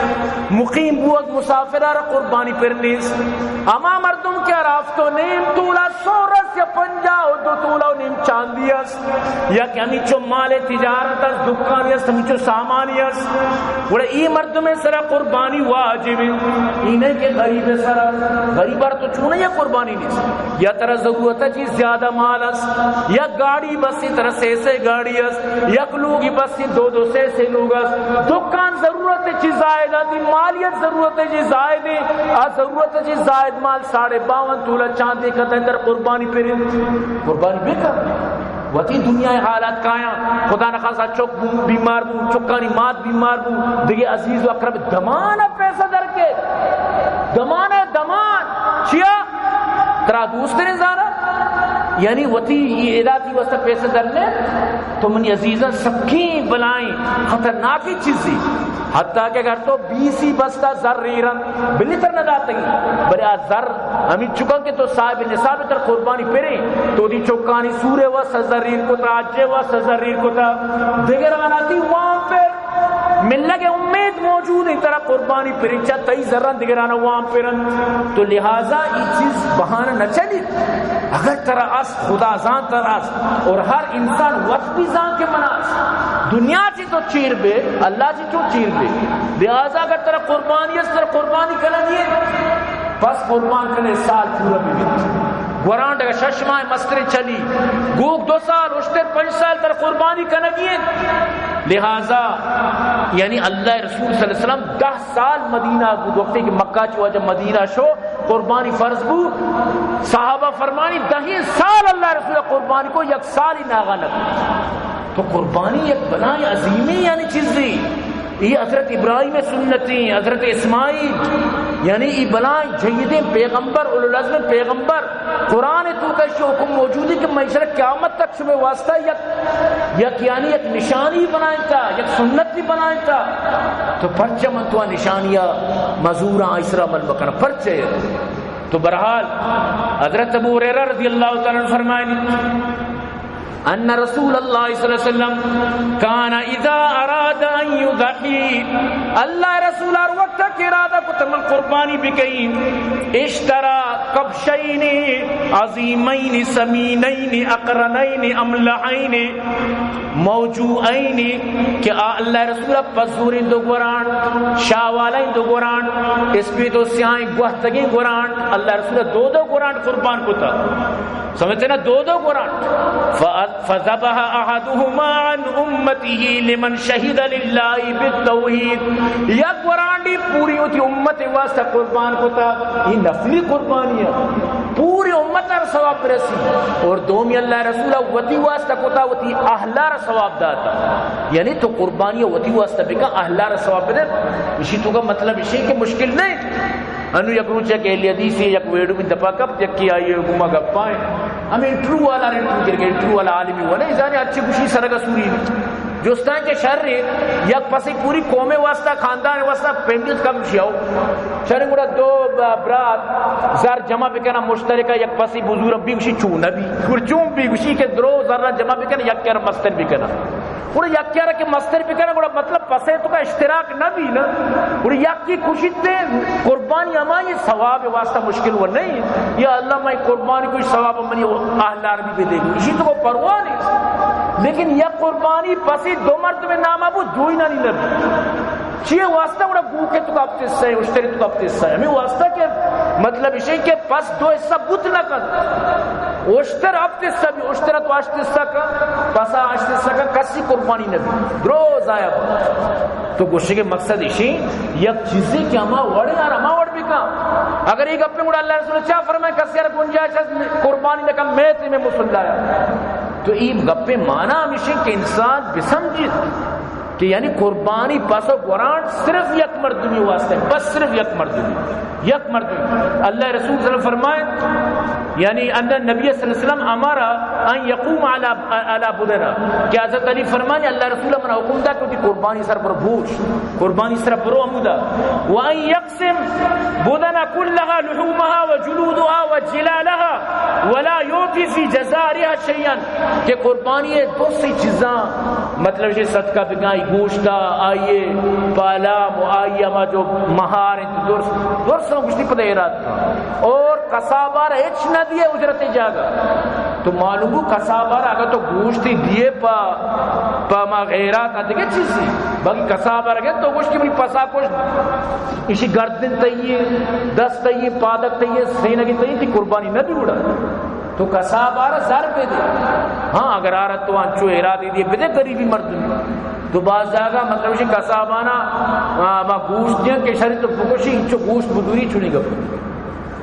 مقیم بوگ، مسافر ءَ را قربانی پر نیست۔ ہما مردم کہ ہر ہفت و نیم تولا سہر است یا پنجاہ و دو تولا و نیم چاندی است، یا کہ ہمینچو مال تجارت است، دکانی است، ہمینچو سامانی است، گڑا اے مردم ءِ سرا قربانی واجب انت۔ اے نہ کہ غریب ءِ سرا، غریب ءَ را تو چون یا قربانی نیست، یا ترا ضرورت ءَ چی زیادہ مال است، یا گاڑی بس ترا سے سے گاڑی است، یک لوگی بس دو دو سے سے لوگ است، دکان ضرورت ءَ چی زائد است، مالیت ضرورت ءَ چی زائد انت، آ ضرورت ءَ چی زائد مال ساڑھے باون تولا چاندی کتہ، ترا قربانی پر انت، قربانی بکن۔ وتی دنیا ءِ حالات کایاں، خدا نخواستہ چک بو، بیمار بو، چکانی مات بیمار بو، دگہ عزیز و اقرب، دمان ءَ پیسہ در کے، دمان ءَ دمان، چیا؟ ترا دوست نے زانا، یعنی وتی اے علاقی واسطہ پیسہ در نے، تو منی عزیزاں سکیں بلائیں خطرناکیں چیزے۔ حتیٰ کہ اگر تو بیسی بستہ زر ریرن، بلی تر نہ داتگی، بلے آ زر ہمینچکاں کہ تو صاحب نصاب، تر قربانی پریں، تو دی چکانی سورے واسطہ زر ریر کتا، حجے واسطہ زر ریر کتا، دگرانا دی وام پر ملگ ءِ امید موجود انت، ترا قربانی پریں، چہ تئی زراں دگرانا وام پرن۔ تو لہذا اے چیز بہانہ نہ چلی۔ اگر ترا است، خدا زانت ترا است، اور ہر انسان وت بھی زان کہ منا است۔ دنیا چی تو چیر بے، اللہ چی چون چیر بے۔ لہذا اگر ترا قربانی است، ترا قربانی کنگی انت، پس قربان کنے سال پورا بہ بیت۔ گورانڈ اگر شش ماہ مستریں چلی، گوک دو سال، اشتر پنچ سال ترا قربانی کنگی انت۔ لہذا یعنی اللہ رسول صلی اللہ علیہ وسلم دہ سال مدینہ بود، وقتی کہ مکہ چو واجہ مدینہ شو، قربانی فرض بو، صحابہ فرمانی، دہیں سال اللہ رسول قربانی کو، یک سالی ناغہ نہ کو۔ تو قربانی یک بلائیں عظیمیں یعنی چیزے۔ اے حضرت ابراہیم سنتی، حضرت اسماعیل، یعنی اے بلائیں جیدیں پیغمبر، اولوالعزم پیغمبر، قرآن توکا ایشی حکم موجود ہے کہ من ایشرا قیامت تک شمے واسطہ یک، یک یعنی یک نشانی بنائیں تا، یک سنت بھی بنائیں تا۔ تو پرچہ من تو نشانیاں مزوراں، ایشرا عمل بکناں، پرچہ؟ تو بہرحال حضرت ابو ہریرہ رضی اللہ تعالی عنہ فرمائنی، ان رسول اللہ صلی اللہ علیہ وسلم کان اذا اراد ان یضحی، اللہ رسول ہر وقت کہ ارادہ کت من قربانی بکئیں، اشتری کبشین عظیمین سمینین اقرنین املحین موجوعین، کہ آ اللہ رسول پزوریں دو گورانڈ، شاہ والائیں دو گورانڈ، اسپیت و سیاہیں گوہتگیں گورانڈ، اللہ رسول دو دو گورانڈ قربان کتا۔ سمجھتے نا، دو دو گورانڈ۔ ف-، فذبح احدهما عن امته لمن شهد لله بالتوحید۔ یک گورانڈی پوری وتی امت واسطہ قربان کتا، یہ نفلی قربانی ہے، پوری امت ءَ ثواب برسی۔ اور دومی اللہ رسول وتی واسطہ کتا، وتی اہل ءَ ثواب داتا۔ یعنی تو قربانی وتی واسطہ بکن، اہل ءَ ثواب بدے۔ اسی تو کا مطلب اسی کہ مشکل نہیں۔ انو یک روچے کہ اہل حدیث یک ویڈو من دپا کپت، یکی آئی گما گپائیں۔ ہمیں انٹرویو والا، انٹرویو کر کے انٹرویو والا عالمی والا، زانے اچھی خوشی سرگا سوری۔ جستان کہ شر، یک پسی پوری قوم واسطہ، خاندان واسطہ پیمنٹ کم شیاو۔ شر گڑا دو برات زر جمع بکنا مشترکہ، یک پسی بزور بی گوشی چون نبی۔ گڑا چون بی گوشی کہ درو زر جمع بکنا، یک کر مستر بکنا۔ گڑا یک کر کہ مستر بکنا، گڑا مطلب پسے تو کا اشتراک نہ بی نا۔ گڑا یکی کشیت، قربانی ہمائی ثواب واسطہ مشکل وہ نہیں۔ یا اللہ، میں قربانی کوئی ثواب منی اہلار بھی دے گو، اسی تو کو پرواہ نہیں۔ لیکن یک قربانی پسی دو مردم نام ابو دوئی نہ نہیں نبی۔ چیئے واسطہ گڑا گوکے تو کا اپتے سائے، اشتری تو کا اپتے سائے۔ ہمیں واسطہ کہ مطلب اسی کہ پس دو حصہ بوت نہ کن۔ اشتر ہفت حصہ بی، اشتر تو ہشت حصہ کا، پسا ہشت حصہ کا، کسی قربانی نہ بی۔ درو ضائع بی۔ تو گوشے کہ مقصد اشی، یک چیزے کہ ہما وڑے یار ہما وڑ بکا۔ اگر یہ گپے گڑا اللہ رسول چا فرمائے، کسی یار گنجائش ہے قربانی نہ کم، میں تے میں مصلی آیا۔ تو یہ گپے معنی ہمیشہ کہ انسان بسمجھے کہ یعنی قربانی پس و گورانڈ صرف یک مردمی واسطہ، بس صرف یک مردمی، یک مردمی۔ اللہ رسول صلی اللہ علیہ وسلم فرمائے، یعنی ان النبی صلی اللہ علیہ وسلم امر ان یقوم علی، علی بدنہ، کہ حضرت علی فرمائے، اللہ رسول منا حکم دا کہ وتی قربانی سر پر بوش، قربانی سر پر ہمودا، وان یقصر بدن كلها لحومها وجلودها وجلالها ولا يعطي في جزارها شيئا، کہ قربانی ءِ درسیں چیزاں، مطلب، اش صدقہ بکن، آئی گوشتا، آئی پالام و آئی ہما جو مہار انت، درس، درس ہم گوشتی پدا ایراد کن۔ اور قصابا را ہچ نہ دیے اجرت جاگہ۔ تو معلوم ہو قصابا را اگر تو گوشتی دیے پا، پا ما غیرات آ دگہ چیزی، باقی قصابا را گئے تو گوشت کہ منی پسا کشت، ایشی گردن تئی، دست تئی، پادک تئی، سینگی تئی، تی قربانی نہ بی گڑا۔ تو قصابا را زر بدے۔ ہاں، اگر آرا تو انچو ارادی دیے بدے غریبی مردم۔ تو باز جاگہ مطلب اش قصابانا، آ، ما گوشت دیاں کہ شری تو بکشی، انچو گوشت بدوری چنی گپ۔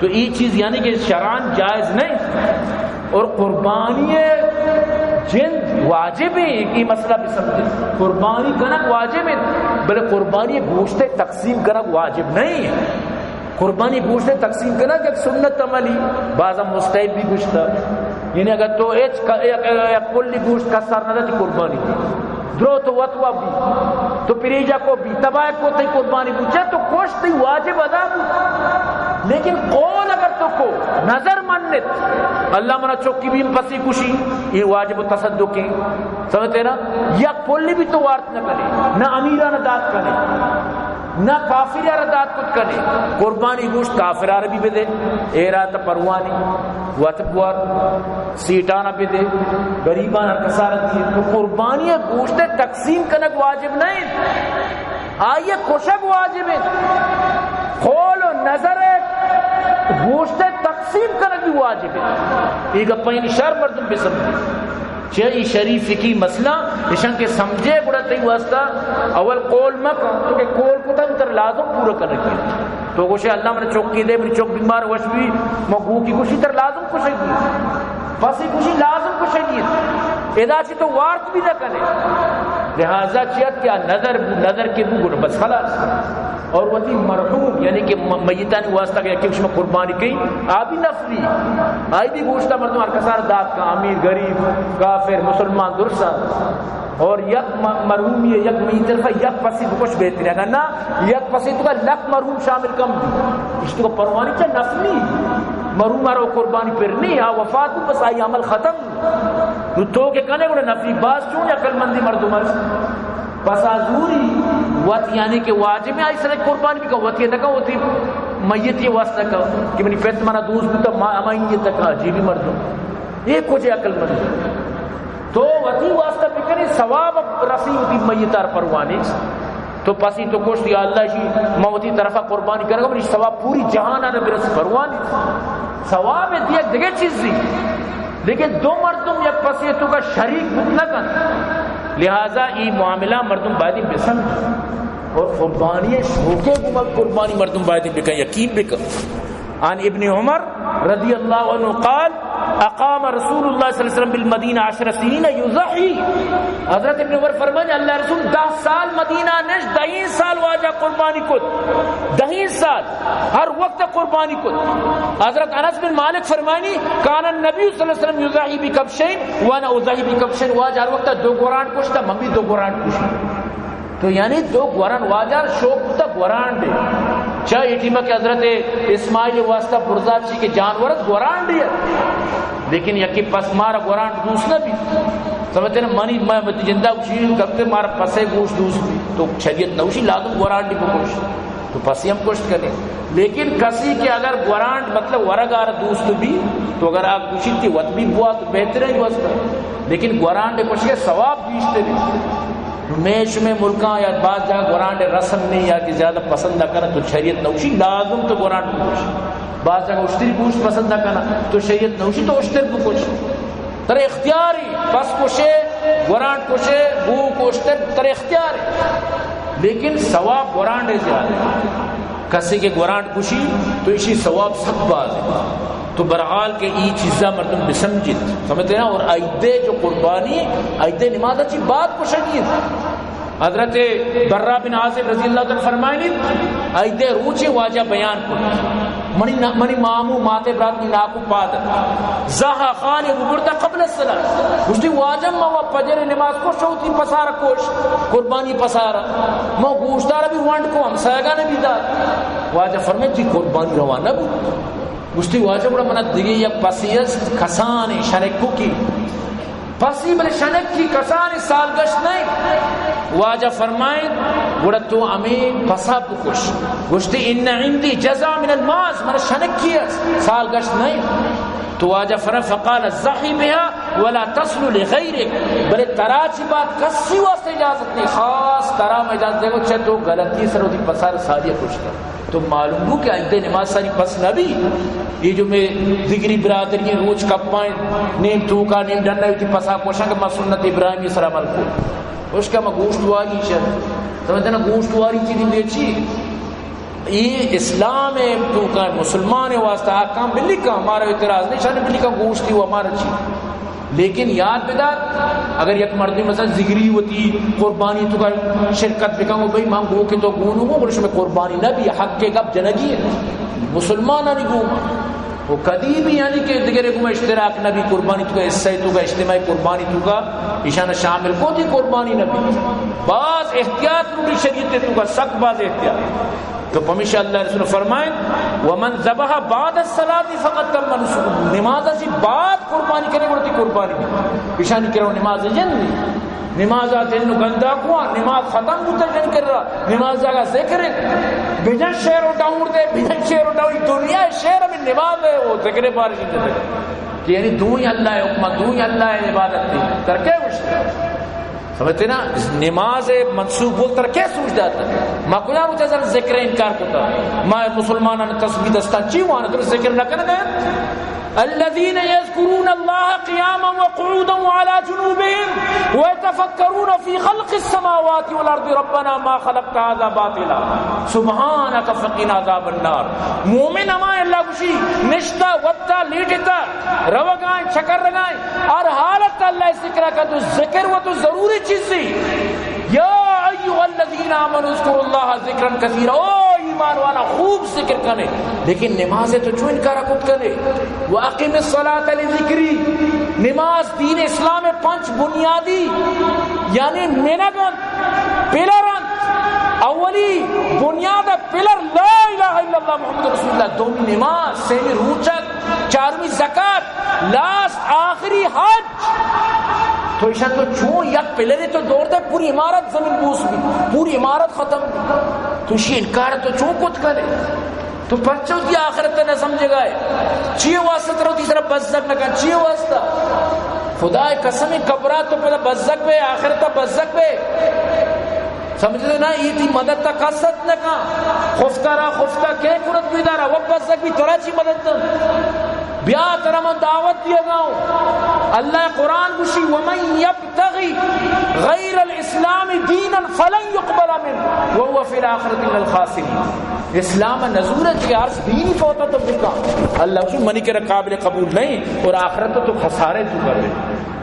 تو ای چیز یعنی کہ شرعاً جائز نہیں۔ اور قربانی جند واجب ہے، یہ مسئلہ بھی سمجھے۔ قربانی کنگ واجب ہے، بلے قربانی گوشت تقسیم کنگ واجب نہیں ہے۔ قربانی گوشت تقسیم کنگ یک سنت عملی، بعضا مستحب بھی گوشتا۔ یعنی اگر تو ایک، ایک، یک پلی گوشت کسار نہ داتی قربانی دی۔ درو تو وت وا بی، تو پریجا کو بی، تباہ کو تئی قربانی بو، چہ تو کوشت تئی واجب ادا بو۔ لیکن قول اگر تو کو، نظر منت، اللہ منا چکی بی پسی کشی، یہ واجب تصدق ہے۔ سمجھتے نا؟ یک پلی بھی تو وارت نہ کنے، نہ امیران دات کنے، نہ کافر یار دات کت کنے۔ قربانی گوشت کافرار بھی بدے، ایرا تا پروانی، وت بوار، سیٹانا بدے، غریبان ہر کسار دیے۔ تو قربانی گوشت تقسیم کنگ واجب نہیں، آئیے کشگ واجب ہے۔ قول و نظر گوشت تقسیم کنگ بھی واجب ہے۔ یہ گپانی شر مردم بسمجھے۔ چہ ای شریف فقہی مسئلہ اشان کہ سمجھے گڑا تئی واسطہ اول قول مکن، تو کہ قول کتا تر لازم پورا کنگی۔ تو گوشے اللہ من چوکی دے، من چوک بیمار وش بھی، ما گو کی گوشی تر لازم کشگی۔ پسی گوشی لازم کشگی۔ ادا چی تو وارت بھی نہ کنے۔ لہذا چیت کہ نظر بو، نظر کے بو گڑا بس خلاص۔ اور وتی مرحوم، یعنی کہ م-، میتانی واسطہ کہ یکی شما قربانی کئی، آ بھی نفلی، آئی بھی گوشتا مردم ہر کسار دات کا، امیر، غریب، کافر، مسلمان، درسا۔ اور یک م-، مرحومی ہے، یک میت طرفا یک پسی بکش بہتر ہے، اگر نہ یک پسی تو کا لکھ مرحوم شامل کم دی۔ اس تو کا پروانی چا نفلی، مرحوم آرو قربانی پر نہیں، آ وفات بس آئی عمل ختم۔ نو تو کہ کنے گڑا نفی باز چون عقل مندی مردم است۔ پس آ زوری وت یعنی کہ واجب ہے آئی سر قربانی بکن، وتی نہ کن، وتی میتی واسطہ کن کہ منی پت منا دوست بوتا، ما ہمائی یہ تک عجیبی مردم۔ یہ کجے عقل مندی؟ تو وتی واسطہ بکنے، ثواب رسی وتی میتار پروانی۔ تو پسی تو گوشت، یا اللہ، شی ما وتی طرفا قربانی کنگا، منی ثواب پوری جہان آ برس، پروانی۔ ثواب دیگ دگہ چیزی، لیکن دو مردم یک پسی تو کا شریک بوت نہ کن۔ لہذا ای معاملہ مردم باید بسمجھ، اور قربانی شوقے گما قربانی مردم باید بکن، یقین بکن۔ عن ابن عمر رضی اللہ عنہ قال، اقام رسول اللہ صلی اللہ علیہ وسلم بالمدینہ عشر سنین یضحی۔ حضرت ابن عمر فرمائے، اللہ رسول دہ سال مدینہ نشت، دہیں سال واجہ قربانی کت، دہیں سال ہر وقت قربانی کت۔ حضرت انس بن مالک فرمانی، کان النبی صلی اللہ علیہ وسلم یضحی بکبشین وانا اضحی بکبشین، واجہ ہر وقت دو گوران کشتا، من بھی دو گوران کشی۔ تو یعنی دو گوران واجہ شوق بوتا گوران دے۔ چا یہ ٹیمہ کہ حضرت اسماعیل واسطہ برزا چی کہ جانور گوران دے۔ لیکن یکی پس مارا گوران دوست نہ بی۔ سمجھتے نا، منی، میں متی جندہ گوشی کبتے مارا پسے گوش دوست بی۔ تو شریعت نوشی لازم گوران دی بکش۔ تو پسی ہم کشت کنے۔ لیکن کسی کہ اگر گوران مطلب ورگ آر دوست بی، تو اگر آ گوشی تی وت بھی بوا تو بہتر ہے واسطہ۔ لیکن گوران دے کشی ثواب بیشتر ہے۔ میں شمے ملکاں یا بعض جگہ گورانڈ رسم نہیں یا کہ زیادہ پسند نہ کرنا، تو شریعت نوشی لازم تو گورانڈ بکش۔ بعض جگہ اشتری گوشت پسند نہ کرنا، تو شریعت نوشی تو اشتر بکش۔ ترے اختیاری، پس کشے، گورانڈ کشے، گو کشتے، ترے اختیاری۔ لیکن ثواب گورانڈ زیادہ۔ کسی کہ گورانڈ کشی تو اشی ثواب سک باز ہے۔ تو برحال کہ ای چیزا مردم بسمجھت، سمجھتے نا؟ اور عیدے جو قربانی، عیدے نماز چی بعد کشگی۔ حضرت براء بن عازب رضی اللہ تعالی عنہ فرمائنیت، عید ءِ روچے واجہ بیان کت، منی نا-، منی مامو مات ءِ برات منی ناکو پاد ات۔ زاہ خانے ببرتا قبل الصلاۃ۔ گوشتی، واجہ ما و فجر ءِ نماز کو شوتی پسار کوش، قربانی پسار۔ ما گوشتار بھی ونڈ کو ہمسایگان بھی دات۔ واجہ فرمائے، تی قربانی روا نہ بود۔ گوشتی، واجہ گڑا منا دگہ یک پسی است، کسانے شنکوکی۔ پسی بلے شنکی کسانی سال گشت نہ انت۔ واجہ فرمائیں، گڑا تو ہمے پسا بکش۔ گوشتی، ان عندی جزع من الماز، من شنکی است، سال گشت نہ انت۔ تو واجہ فرمائیں، فقال، ضحی بها ولا تصل لغیرک، بلے ترا چی بعد کسی واسطے اجازت نہیں، خاص ترا میں اجازت دے گو، چہ تو غلطی سر وتی پسار سالی کشتا۔ تو معلوم بو کہ عید نماز ساری پس نہ بی۔ یہ جو میں دگری برادری روچ کپائیں، نیم توکا نیم ڈنڈا وتی پسا کوشاں کہ ما سنت ابراہیمی سر عمل کو۔ اس کا ما گوشت واری شد۔ تو اتنا گوشت واری چی دی بیچی؟ یہ اسلام ہے، توکا مسلمان واسطہ احکام بلی کا، ہمارا اعتراض نہیں، شان بلی کا گوشتی و ہمارا چی۔ لیکن یاد بدار، اگر یک مردی مثلا زگری وتی قربانی توکا شرکت بکن، و بھئی من گو کہ تو گونو گو، گڑا شمئے قربانی نہ بی، حق کے گپ جنگی ہے۔ مسلمانانی گو و کدی بھی یعنی کہ دگرے گو اشتراک نہ بی، قربانی توکا حصہ توکا اجتماعی قربانی توکا ایشان شامل کو، تی قربانی نہ بی۔ باز احتیاط لوٹی شریعت توکا، سک باز احتیاط۔ تو پمیشا اللہ رسول فرمائیں، ومن ذبح بعد الصلاۃ فقد تم نسکہ، نماز چی بعد قربانی کنے، گڑا تی قربانی بی۔ پیشانی کرو نماز جن نی۔ نماز آ جن گندا کوا، نماز ختم بوتا جن کرا، نماز جاگا ذکر ہے۔ بجن شعر و ڈاؤر دے، بجن شعر و ڈاؤر، دنیا شعر ہمیں نماز ہے، وہ ذکر بارش دے۔ کہ یعنی دوئی اللہ ہے حکمت، دوئی اللہ ہے عبادت دی۔ ترکے وش سمجھتے نا؟ نماز منسوخ بول تر کے سوچ داتا؟ ما کجا روچا زر ذکر انکار کتا؟ ما مسلمانان تسبیح دستان چی وانا؟ تم ذکر نہ کرنا ہے؟ الذين يذكرون الله قياما وقعودا وعلى جنوبهم ويتفكرون في خلق السماوات والأرض ربنا ما خلقت هذا باطلا سبحانك فقنا عذاب النار۔ مومن ہما اللہ گوشی، نشتا، وتا، لیٹتا، روگائیں، چکرگائیں، ہر حالت اللہ ذکر کا۔ تو ذکر و تو ضروری چیزی۔ یا ایھا الذین آمنوا اذکروا اللہ ذکرا کثیرا، او ایمان والا، خوب ذکر کنے، لیکن نماز تو چون انکار کت کنے؟ واقم الصلاۃ لذکری، نماز دین اسلام پنچ بنیادی یعنی منگ انت، پلر انت۔ اولی بنیاد پلر لا الہ الا اللہ محمد رسول اللہ، دومی نماز، سیمی روچگ، چارمی زکات، لاسٹ آخری حج۔ تو ایشاں تو چون یک پلرے تو دور دے، پوری عمارت زمین بوس بی، پوری عمارت ختم بی۔ تو ایشی انکار تو چون کت کنے؟ تو پرچہ وتی آخرت نہ سمجھگائے؟ چیے واسطہ ترا وتی سرا بزگ نہ کن؟ چیے واسطہ؟ خدائے قسم، قبرا تو پدا بزگ بے، آخرتا بزگ بے۔ سمجھتے نا؟ یہ تی مدد تا کست نہ کن۔ خفتہ را خفتہ کے کرت بیدارا، وہ بزگ بی، ترا چی مدد دن؟ بیا ترا من دعوت دیگا ہوں۔ اللہ قرآن گوشی، ومن یبتغی غیر الاسلام دینا فلن یقبل منہ وہو فی الآخرۃ من الخاسرین۔ اسلام نزور ہے کہ ہر دینی فوتا تو بکا، اللہ گوشی منی کرا قابل قبول نہیں اور آخرت تو خسارے تو کر۔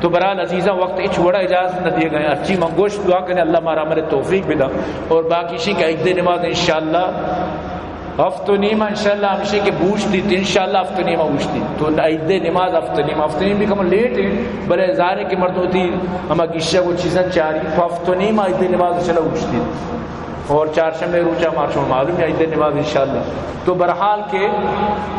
تو برحال عزیزاں، وقت اچ وڑا اجازت نہ دیگا، ہرچی من گوشت دعا کنے اللہ مارا عمل توفیق بدا، اور باقی شی کہ عید نماز انشاءاللہ ہفت و نیم انشاءاللہ ہمیشہ کہ بوشتیت، انشاءاللہ ہفت و نیم بوشتیت۔ تو عید نماز ہفت و نیم، ہفت و نیم بھی کم لیٹ ہے، بلے ظاہر ہے کہ مردم وتی ہما گشگ و چیزاں چاری، تو ہفت و نیم عید نماز انشاءاللہ بوشتیت۔ اور چارشنبے روچا ما شما معلوم ہے عید نماز انشاءاللہ۔ تو برحال کہ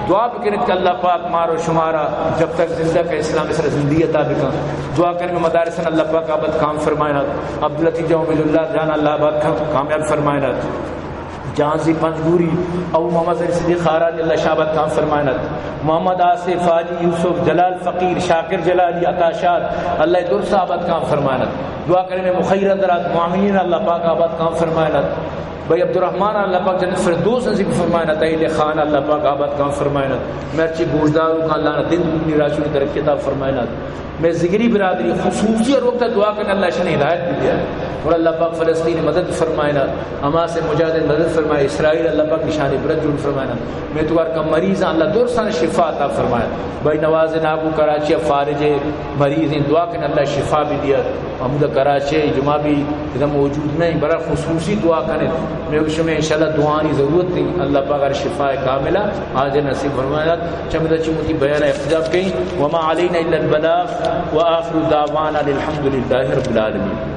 دعا بکنیت کہ اللہ پاک مارو شمارا جب تک زندہ کہ اسلام سر زندگی عطا بکن۔ دعا کریں مدارسن اللہ پاک آباد کام فرمائنات۔ عبداللطیف جان، عبیداللہ جان اللہ آباد کام-، کامیاب فرمائنات۔ جہانزی پنجگوری، ابو محمد زین صدیق خارانی اللہ شاباد کام فرمائنات۔ محمد آصف، حاجی یوسف، جلال فقیر، شاکر جلالی، عطا شاد، اللہ درست آباد کام فرمائنات۔ دعا کریں میں مخیر حضرات، معاونین اللہ پاک آباد کام فرمائنات۔ بھائی عبدالرحمن اللہ پاک جنت فردوس نصیب فرمائنات۔ علی خان اللہ پاک آباد کام فرمائنات۔ مرچی گوشدارو کا اللہ دین دنیا راجو ترقی عطا فرمائنات۔ میں ذگری برادری خصوصی اور وقت دعا کریں اللہ شن ہدایت بھی دیا۔ اور اللہ پاک فلسطین مدد فرمائنا، حماس مجاہدین مدد فرمائے، اسرائیل اللہ پاک نشان عبرت جوڑ فرمائنا۔ میں تو کم مریضاں اللہ درساں شفا عطا فرمائے۔ بھائی نواز ناکو کراچی فارج مریض ہیں، دعا کن اللہ شفا بھی دیا۔ ہمود کراچی جمعہ بھی ادا موجود نہیں، برا خصوصی دعا کنے۔ میں شمیں انشاءاللہ دعانی ضرورت نہیں، اللہ پاک ہر شفا کاملہ حاضر نصیب فرمائے۔ چمدا چموتی بیان اختتام کہیں، وما علینا الا البلاغ، وآخر دعوانا الحمد للہ رب العالمین۔